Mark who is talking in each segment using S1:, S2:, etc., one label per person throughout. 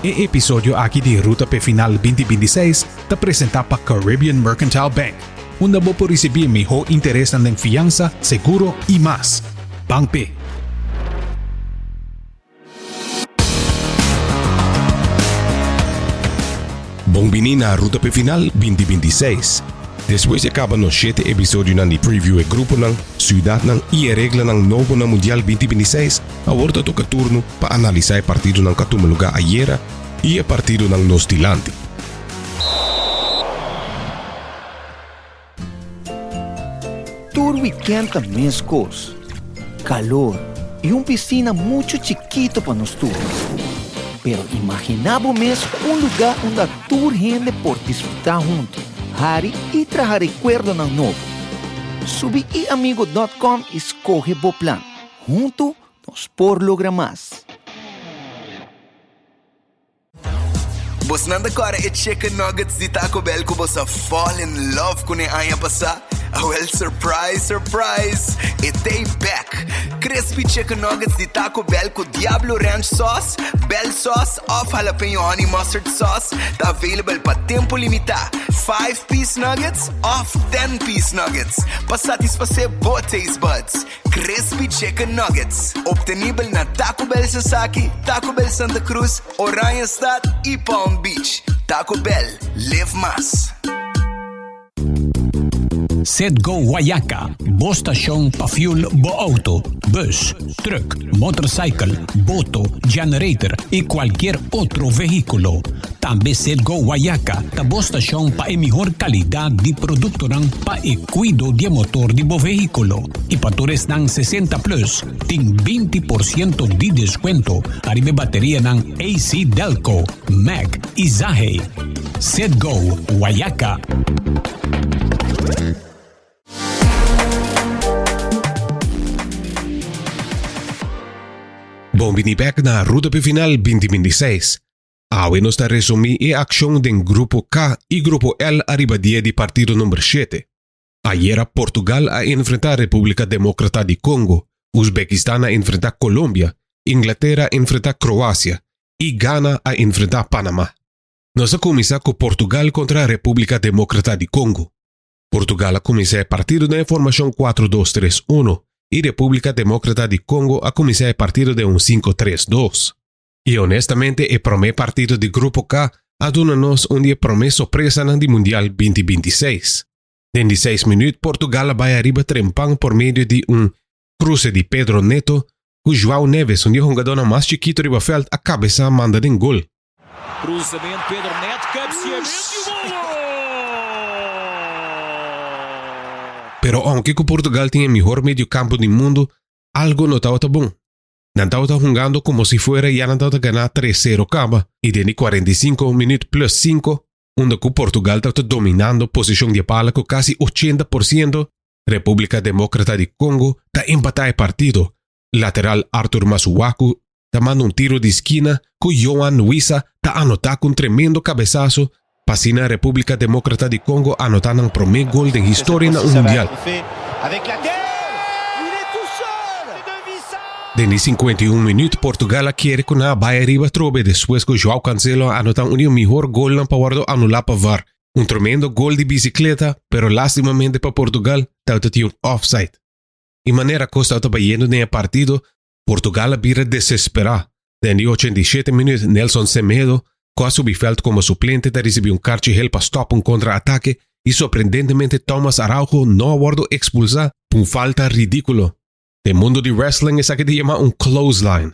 S1: E episodio aki di Ruta p'e Final 2026 ta presenta pa Caribbean Mercantile Bank, unda bo por ricibi e miho interesnan den fiansa, seguro y mas. Ban p'e! Bon bini na Ruta p'e Final 2026. Despues di a caba nos shete episodionan di preview e gruponan, ciudadnan y e reglanan nobo na Mundial 2026, Awor ta toca turno pa analisa e partidonan cu a tuma lugar ayera y e partidonan nos dilanti.
S2: Tur weekend ta mescos. Calor y un piscina mucho chikito pa nos tur. Pero imagina bo mes un lugar unda tur hende por disfruta hunto, hari y traha recuerdonan nobo. Subi iamigo dot com y scoge bo plan. Huntu nos por logra mas.
S3: Bosnan ta kòrda e chicken nuggets di Taco Bell ku bos a fall in love kuné aña pasá? Awèl surprise surprise! E t'ei bèk! Crispy chicken nuggets di Taco Bell ku Diablo Ranch sauce, Bell sauce òf jalapeño honey mustard sauce ta available pa tempu limitá. Five-piece nuggets òf ten-piece nuggets pa satisfasé bo taste buds. Crispy Chicken Nuggets, obtenibel na Taco Bell Sasaki, Taco Bell Santa Cruz, Oranjestad y Palm Beach. Taco Bell, live mas.
S4: Citgo Guayaca, bo stashon pa fuel bo auto, bus, truck, motorcycle, boto, generator y cualkier otro vehiculo. Tambe Citgo Guayaca ta bo stashon pa e mihor calidad di productonan pa e Kuido di e motor di bo vehíkulo i pa tur esnan 60 plus tin 20% di deskuento ariba e baterianan AC Delco, Mack i Zahe. Citgo Wayaca.
S1: Bon bini bek na Ruta p'e Final 2026. Awe nos ta resumí e akshon den Grupo K i Grupo L ariba dia di partido number shete. Ayera Portugal a enfrentá Repúblika Demókrata di Kongo, Uzbekistan a enfrentá Colombia, Inglatera a enfrentá Kroasia i Ghana a enfrentá Panamá. Nos a kuminsá ku Portugal kontra Repúblika Demókrata di Kongo. Portugal a kuminsá e partido den e formashon kuatro dos tres uno i Repúblika Demókrata di Kongo a kuminsá e partido den un sinku tres dos. I honestamente e promé partido di Grupo K a duna nos un di e promé sorpresanan di Mundial 2026. Den di seis minuut Portugal a bai ariba trempan por medio di un kruse di Pedro Neto ku João Neves, un di e hungadónan mas chikito riba vèlt, a kabesá manda den gol.
S5: Cruzamento, Pedro Neto, cabeceamento e o golo!
S1: Pero ounke ku Portugal tin e mihor mediokampo di mundu, algo no tabata bon. Nan tabata hungando como si fuera ya nan tabata gana tres sero caba y den di 45 minuut plus cinco, unda cu Portugal tabata dominando posicion di e pala cu casi 80%, Republica Democrata di Congo ta empata e partido. Lateral Arthur Masuaku ta manda un tiro di skina cu Yoan Wissa ta anota cu un tremendo cabesazo pa asina Republica Democrata di Congo anota nan prome gol den historia na un mundial. Den di 51 minuut Portugal a kere cu nan a bay ariba atrobe despues cu Joao Cancelo a anota un di e mihor golnan pa wordo anula pa VAR. Un tremendo gol di bicicleta pero lastimamente pa Portugal tabata tin un offside. Y manera cos tabata bayendo den e partido Portugal a bira desesperá. Den di 87 minuut Nelson Semedo, ku a subi vèlt komo suplente ta risibí un karchi hel pa stòp un kontra-atake i sorprendentemente Thomas Araujo no a wòrdu ekspulsá pa un falta ridíkulo. Den mundu di wrestling esaki ta yamá un clothesline.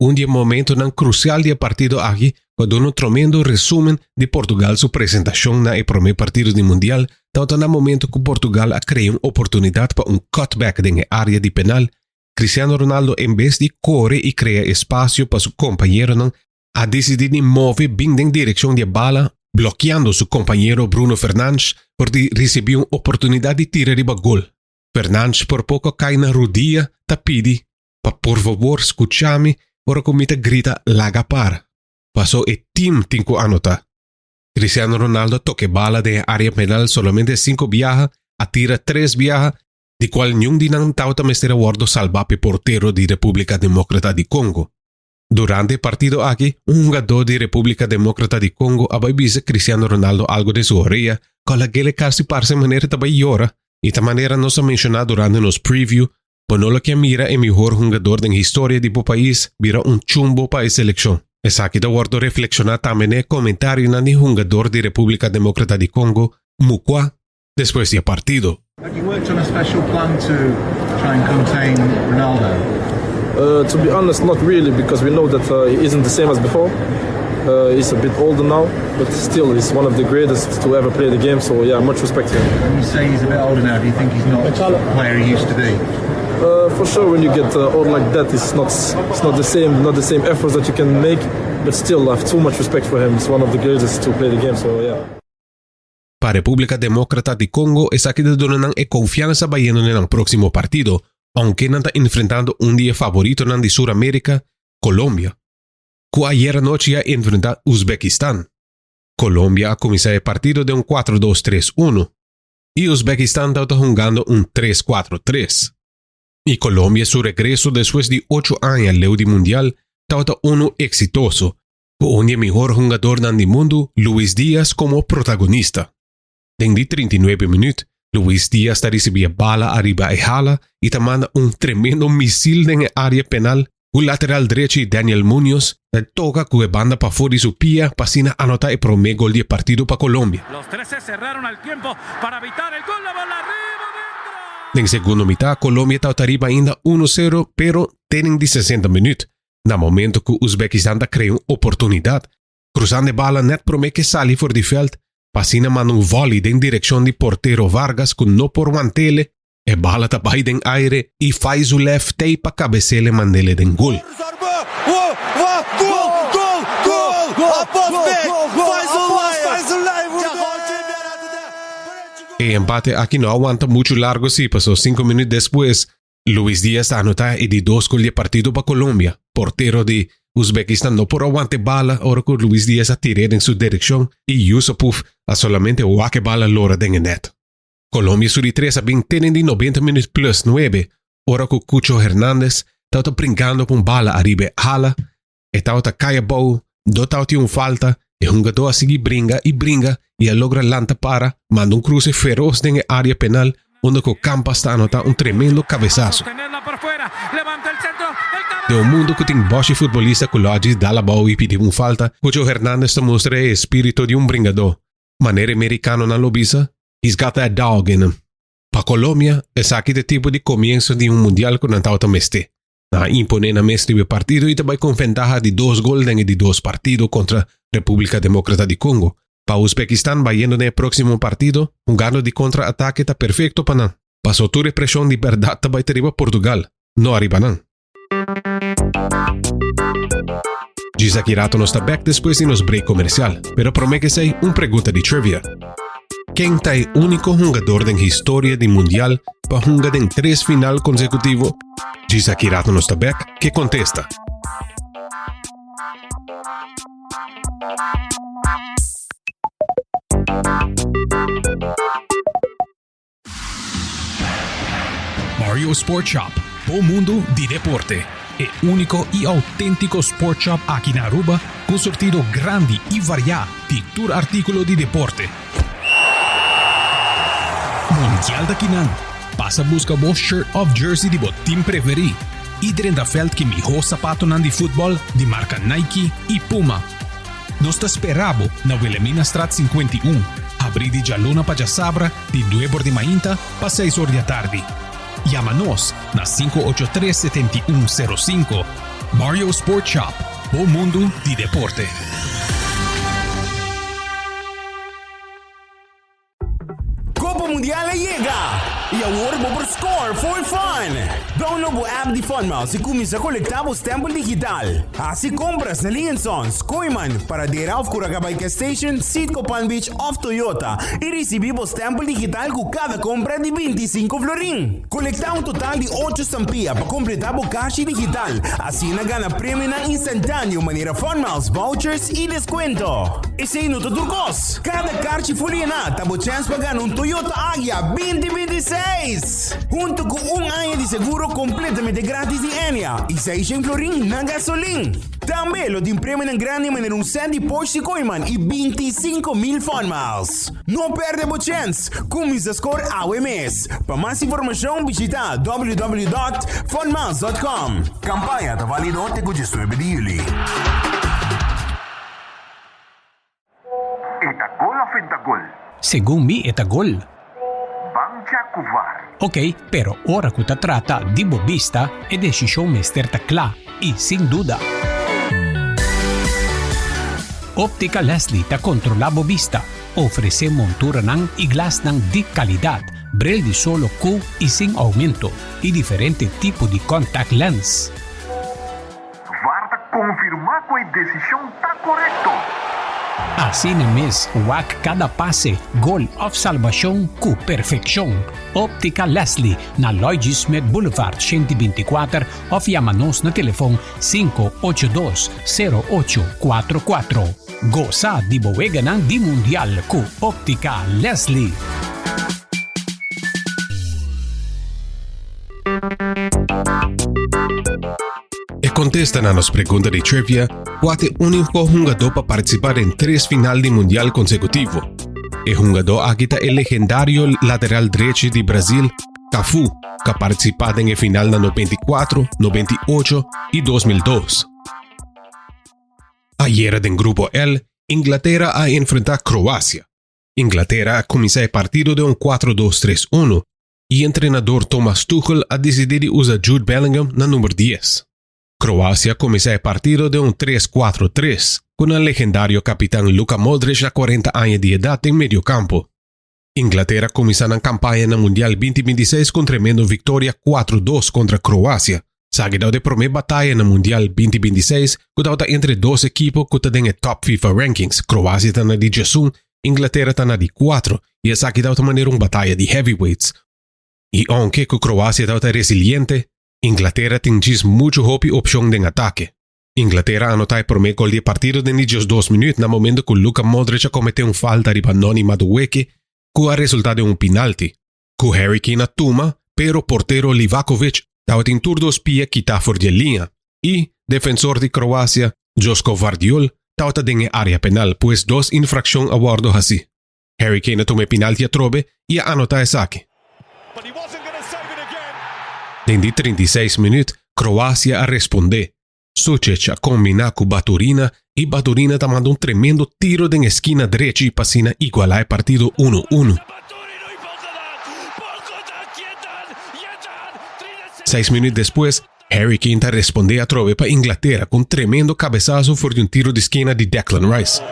S1: Un di e momentonan krusial di e partido aki ku a duna un tremendo resumen di Portugal su presentashon na e promé partido di Mundial tabata na momento ku Portugal a krea un oportunidat pa un cutback den e área di penal Cristiano Ronaldo en bes di kore i krea espasio pa su kompañeronan a disidí di move bin den direkshon di e bala blokeando su kompañero Bruno Fernandes for di risibí un oportunidat di tira riba gol. Fernandes por poko a kai na rudia ta pidi pa por fabor skucha mi ora ku mi ta grita laga para, paso e tim tin ku anotá. Cristiano Ronaldo a toka e bala den e área penal solamente sinku biaha, a tira tres biaha di cual niun di nan tabata mester a wordo salba p'e portero di Republica Democrata di Congo. Durante e partido aki, un hungadó di Repúblika Demókrata di Kongo a bai bisa Cristiano Ronaldo algu den su orea ku a lag'el e kasi parse manera e ta bai yora. I ta manera nos a menshoná durante nos preview, bo no lo ke mira e mihor hungador den historia di bo pais bira un chumbo pa e selekshon. Esaki ta wòrdu reflekshoná tambe na e komentarionan di hungador di Repúblika Demókrata di Kongo, Mukwa, despues di e partido.
S6: Have you worked on a special plan to try and contain Ronaldo?
S7: Uh, to be honest, not really, because we know that uh, he isn't the same as before. Uh, he's a bit older now, but still, he's one of the greatest to ever play the game. So yeah, much respect to him.
S6: When you say he's a bit older now, do you think he's not the player he used to be?
S7: Uh, for sure, when you get uh, old like that, it's not it's not the same, not the same efforts that you can make. But still, I have too much respect for him. He's one of the greatest to play the game. So yeah.
S1: Pa Repúblika Demókrata di Kongo esaki ta duna nan e konfiansa bayendo den nan próksimo partido, ounke nan ta enfrentando un di e favoritonan di Sur Amérika, Colombia, ku ayer anochi a enfrentá Uzbekistan. Colombia a kuminsá e partido den un kuatro dos tres uno i Uzbekistan tabata hungando un tres kuatro tres. I Colombia su regreso despues di ocho aña leu di Mundial tabata unu eksitoso Ku un di e mihor hungadornan di mundu, Luis Diaz komo protagonista. Den di 39 minüt, Luis Diaz ta risibí e bala ariba e hala i ta manda un tremendo misil den e área penal ku lateral drechi Daniel Muñoz ta toka ku e banda pafó di su pia pa asina anotá e promé gol di e partido pa Colombia. Den segundo mitá Colombia tabata riba ainda uno sero pero te den di 60 minüt Na momento ku Uzbekistan ta krea un oportunidat, krusando e bala nèt promé ke sali for di vèlt, pa asina manda un vòli den direkshon di portero Vargas ku no por want'ele, e bala ta bai den aire i Fayzulev tei pa kabes'ele mand'ele den gol. E empate aki no a wanta muchu largu si, paso sinku minüt despues Luis Diaz ta anotá e di dos gol di e partido pa Colombia. Portero di Uzbekistan no por a wanta e bala ora ku Luis Diaz a tir'é den su direkshon i Yusupov a solamente wak e bala lora den e nèt. Colombia su di tres a bin te den di nobenta minüt plus nuebe ora ku Cucho Hernandez tabata brinkando ku un bala ariba e hala, e tabata kai abou, do tabatin un falta, e hungadó a sigui bringa i bringa i a logra lanta para, manda un kruse feros den e área penal unda ku Campas ta anotá un tremendo kabesaso. Den un mundu ku tin bòshi futbolista ku lo a djis dal abou i pidi un falta, Cucho Hernandez ta mustra e espíritu di un bringadó. Manera e merikanonan lo bisa, He's got that dog in him. Pa Colombia, esaki ta e tipo di komienso di un mundial ku nan tabata mester. Nan a imponé nan mes riba e partido i ta bai kon ventaha di dos gol den e di dos partido kontra Repúblika Demókrata di Kongo. Pa Uzbekistan bayendo den e próksimo partido, hungando di kontra atake ta perfekto pa nan. Paso tur e preshon di bèrdat ta bai ta riba Portugal, no ariba nan. Djis aki rato nos ta bèk despues di nos break komersial, pero promé ku esei un pregunta di trivia. Ken ta e úniko hungador den historia di Mundial pa hunga den tres final konsekutivo? Djis aki rato nos ta bek ke kontesta.
S4: Mario Sport Shop, bo mundu di deporte. E úniko i outéntiko sport shop aki na Aruba ku surtido grandi i variá di tur artíkulo di deporte. Mundial ta kinan! Pasa buska bo shirt òf jersey di bo tim preferí i drenta vèlt ku e mihó sapatonan di futbòl di marka Nike i Puma. Nos ta spera bo na Wilhelminastraat 51, habrí di djaluna pa djasabra di nuebe or di mainta pa seis or di atardi. Yama nos na 583 7105. Mario Sport Shop, bo mundu di deporte.
S8: Copa Mundial a yega! Y awor bo por score for fun! Download bo app di FunMiles y cuminsa colecta bo stempel digital. Haci compras na Lee Sons, Kooyman, Paradera of Curacabay Gas Station, Citgo Palm Beach of Toyota y ricibi bo stempel digital cu cada compra di 25 florin. Colecta un total di ocho stampia pa completa bo cashi digital, asina gana premionan instantaneo manera FunMiles vouchers y descuento. Esei no ta tur kos! Kada karchi ful yená ta bo chèns pa gana un Toyota Agya 2026! Huntu ku un aña di seguro kompletamente gratis di Ennia i seishen florin na gasolin. Tambe lo tin premionan grandi manera un sèt di Porsche Kooiman i 25,000 Fun Miles. No pèrdè bo chèns! Kuminsá skor awe mes! Pa mas informashon bishitá www.funmiles.com. Kampaña ta válido te ku 19 di yüli.
S9: E ta gol of e ta gol?
S4: Segun mi e ta gol.
S9: Ban cha cu var.
S4: Ok, pero ora cu ta trata di bo bista, e decision mester ta cla y sin duda. Optica Leslie ta controla bo bista, ofrece monturanan y glasnan di calidad, bril di solo cu y sin aumento y diferente tipo di contact lens.
S9: Var ta konfirmá ku e desishon ta korekto.
S4: Asina mes, wak kada pase, gol òf salbashon ku perfekshon. Óptica Leslie na Lloyd G. Smith Boulevard 124 òf yama nos na telefon 582 0844. Gosa di bo weganan di Mundial ku Óptica Leslie.
S1: E kontesta na nos pregunta di trivia, kua ta e úniko hungadó pa partisipá den tres final di mundial konsekutivo? E hungadó aki ta e legendario lateral drechi di Brazil, Cafu, ku a partisipá den e final na 94, 98 i 2002. Ayera den Grupo L, Inglatera a enfrentá Kroasia. Inglatera a kuminsá e partido den un 4-2-3-1, E entrenador Thomas Tuchel a disidí di usa Jude Bellingham na number dies. Kroasia a kuminsá e partido den un tres kuatro tres, ku nan legendario kapitan Luka Modric na kuarenta aña di edat den mediokampo. Inglatera a kuminsá nan kampaña na Mundial binti binti seis ku un tremendo viktoria kuatro dos kontra Kroasia. Esaki tabata e promé bataya na Mundial binti binti seis ku tabata entre dos ekipo ku ta den e top FIFA rankings, Kroasia ta na di djesun Inglatera ta na di kuatro i esaki tabata manera un bataya di heavyweights. I ounke ku Kroasia tabata resiliente, Inglatera tin djis muchu hopi opshon den atake. Inglatera a anotá e promé gol di e partido den di djesdos minüt na momento ku Luka Modric a kometé un falta riba Noni Madueke ku a resultá den un pinalti, ku Harry Kane a tuma pero portero Livakovic tabatin tur dos pia kitá for di e liña i defensor di Kroasia Josko Gvardiol tabata den e área penal pues dos infrakshon a wòrdu hasí. Harry Kane a tuma e pinalti atrobe i a anotá esaki. Den di 36 minüt Kroasia a respondé. Sucic a kombiná ku Baturina i Baturina ta manda un tremendo tiro den e skina drechi pa asina igualá e partido uno uno. Seis minüt despues Harry Kane ta respondé atrobe pa Inglatera ku un tremendo kabesaso for di un tiro di skina di Declan Rice.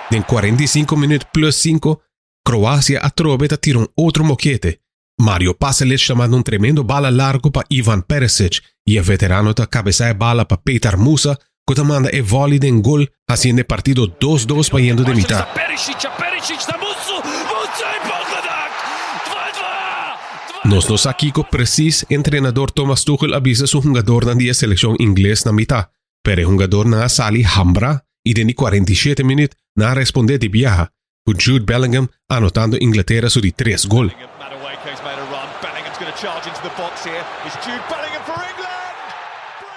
S1: Den 45 minüt plus 5, Kroasia atrobe ta tira un otro mokete. Mario Pasalic ta manda un tremendo bala largu pa Ivan Perisic i e veterano ta kabesá e bala pa Petar Musa ku ta manda e vòli den gol hasiendo e partido dos dos bayendo den mitá. Nos no sa kiko presis entrenador Thomas Tuchel a bisa su hungadornan di e selekshon ingles na mitá, pero e hungadornan a sali hambrá i den di 47 minüt nan a respondé di biaha ku Jude Bellingham anotando Inglatera su di tres gol.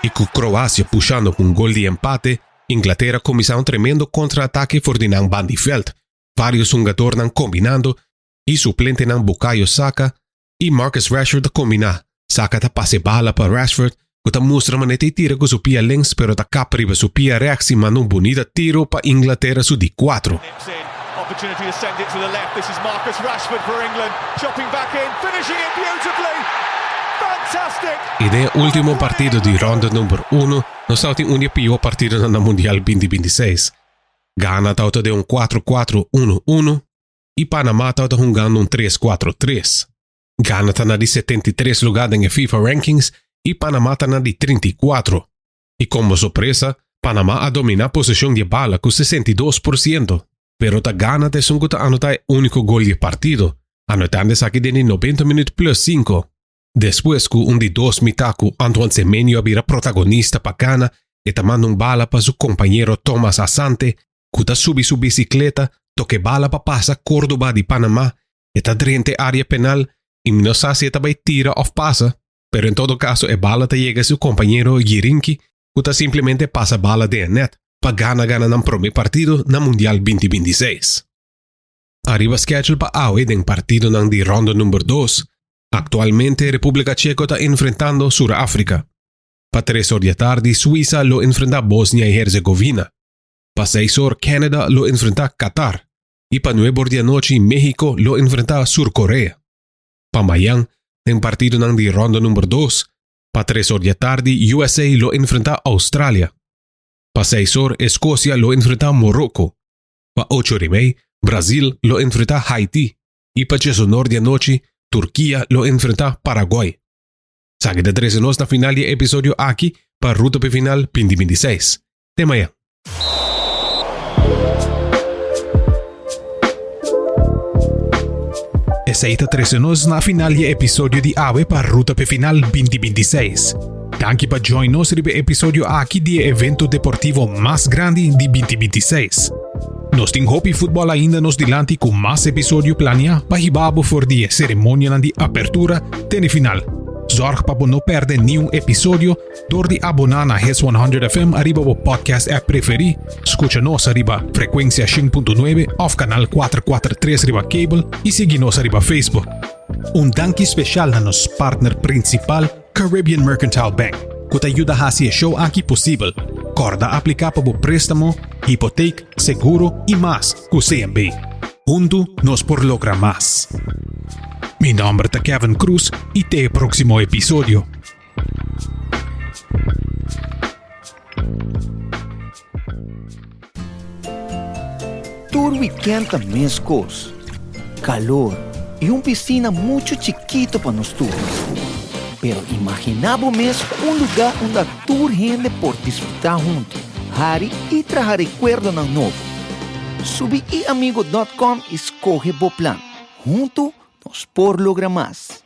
S1: I ku Kroasia pushando ku un gol di empate, Inglatera kuminsá un tremendo kontra-atake for di nan band di vèlt, vários hungadornan kombinando i suplentenan Bukayo Saka i Marcus Rashford ta kombiná. Saka ta pasa e bala pa Rashford ku ta mustra manera ta e tira ku su pia links pero ta kap riba su pia rèks i manda un bunita tiro pa Inglatera su di kuatro. I den e ultimo partido di ronda number uno nos tabatin un di e pió partidonan na Mundial 2026. Ghana tabata den un kuatro kuatro uno uno i Panama tabata hungando un tres kuatro tres. Ghana ta na di 73 lugá den e FIFA Rankings i Panama ta na di 34. I komo sorpresa, Panama a dominá poseshon di e bala ku 62%, pero ta Ghana ta esun ku ta anotá e úniko gol di e partido, anotando esaki den di 90 minüt plus 5. Despues ku un di dos mitá ku Antoine Semenyo a bira protagonista pa Ghana, e ta manda un bala pa su kompañero Thomas Asante ku ta subi su bisikleta toka e bala pa pasa Cordoba di Panama, e ta drenta e área penal i mi no sa si e ta bai tira òf pasa, pero en todo kaso e bala ta yega su kompañero Yirinki ku ta simplemente pasa bala den e nèt pa Ghana gana nan promé partido na Mundial 2026. Ariba schedule pa awe den partidonan di ronda number dos, aktualmente Repúblika Cheko ta enfrentando Sur Afrika. Pa tres or di atardi Suisa lo enfrentá Bosnia i Herzegovina. Pa seis or Canada lo enfrentá Qatar i pa nuebe or di anochi Mexico lo enfrentá Sur Korea. Pa mayan, den partidonan di ronda number dos, pa tres or di atardi USA lo enfrentá Australia. Pa seis or Escocia lo enfrentá Morocco. Pa ocho or i mei Brazil lo enfrentá Haiti i pa diesonor di anochi Turkia lo enfrentá Paraguay. Esaki ta trese nos na final di e episodio aki pa Ruta p'e Final 2026. Te mañan. Esei ta trese nos na final di e episodio di awe pa Ruta p'e Final 2026. Danki pa join nos riba e episodio aki di e evento deportivo mas grandi di 2026. Nos tin hopi futbòl ainda nos dilanti ku mas episodio plania pa hiba bo for di e seremonianan di apertura te na e final. Zorg pa bo no pèrdè niun episodio Dor di aboná na Hits 100 FM ariba bo podcast app preferí, skucha nos ariba frekuensia 100.9 òf kanal 443 riba kabel i sigui nos ariba Facebook. Un danki speshal na nos partner prinsipal Caribbean Mercantile Bank, ku ta yuda hasi e show aki posibel. Kòrda apliká pa bo préstamo, hipotek, seguro i mas ku CMB. Huntu nos por logra mas. Mi nòmber ta Kevin Cruz i te e próksimo episodio.
S2: Tur weekend ta mescos. Calor y un piscina mucho chikito pa nos tur. Pero imagina bo mes un lugar unda tur hende por disfruta hunto, hari y traha recuerdonan nobo. Subi iamigo dot com y scoge bo plan. Hunto nos por logra mas.